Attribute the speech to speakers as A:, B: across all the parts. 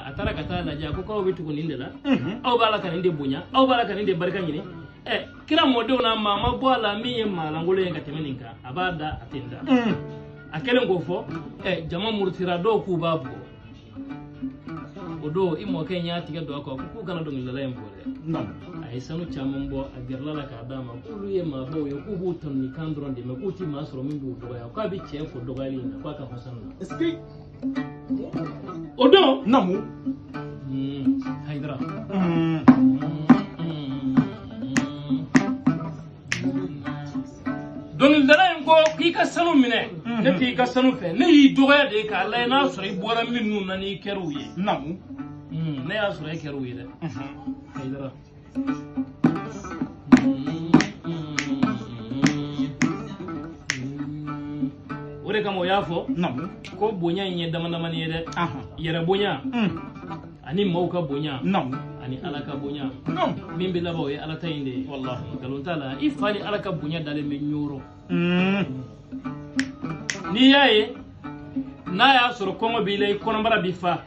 A: A taara ka taa lajɛ, a ko k'aw bɛ tugu nin de la, aw b'a la ka nin de bonya, aw b'a la ka nin de barika ɲini. Ɛ, kira mɔdenw na, maa ma bɔ a la min ye maa lankolon ye ka tɛmɛ nin kan. A b'a da, a tɛ n da. A kɛlen k'o fɔ, ɛ, jama murutira, dɔw k'u b'a bugɔ. O don, i mɔkɛ in y'a tigɛ don a kɔ, ko k'u kana dɔnkilidala in bugɔ dɛ. A ye sanu caman bɔ, a gɛrɛla la k'a d'a ma, k'olu ye maabaw ye, k'u b'u tanu ni kan dɔrɔn de mɛ, k'u ti maa sɔrɔ min b'u dɔgɔya, k'a bɛ cɛ fo dɔgɔyali in na, k'a ka hɔn sanu na. O don, Hayidara, dɔnkilidala in ko k'i ka sanu minɛ, ne t'i ka sanu fɛ, ne y'i dɔgɔya de k'a lajɛ n'a sɔrɔ i bɔra minnu na n'i kɛr'u ye. Ne y'a sɔrɔ e kɛr'u ye dɛ, Hayidara. O de kama o y'a fɔ ko bonya in ye dama damani ye dɛ: yɛrɛ bonya ani maaw ka bonya ani Ala ka bonya. Min bɛ laban, o ye Ala ta in de ye. Nkalon t'a la, i fa ni Ala ka bonya dalen bɛ ɲɔrɔ. N'i y'a ye n'a y'a sɔrɔ kɔngɔ b'i la, i kɔnɔbara b'i fa.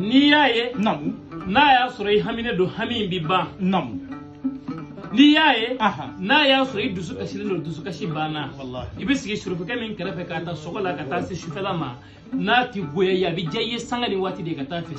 A: N'i y'a ye n'a y'a sɔrɔ i haminen don, hami in bɛ ban. N'i y'a ye n'a y'a sɔrɔ i dusu kasilen don, dusukasi banna. I bɛ sigi surufukɛ min kɛrɛfɛ k'a ta sɔgɔ la ka taa se sufɛla ma, n'a ti goya i ye, a bɛ diya i ye sanga ni waati de ka taa fɛ.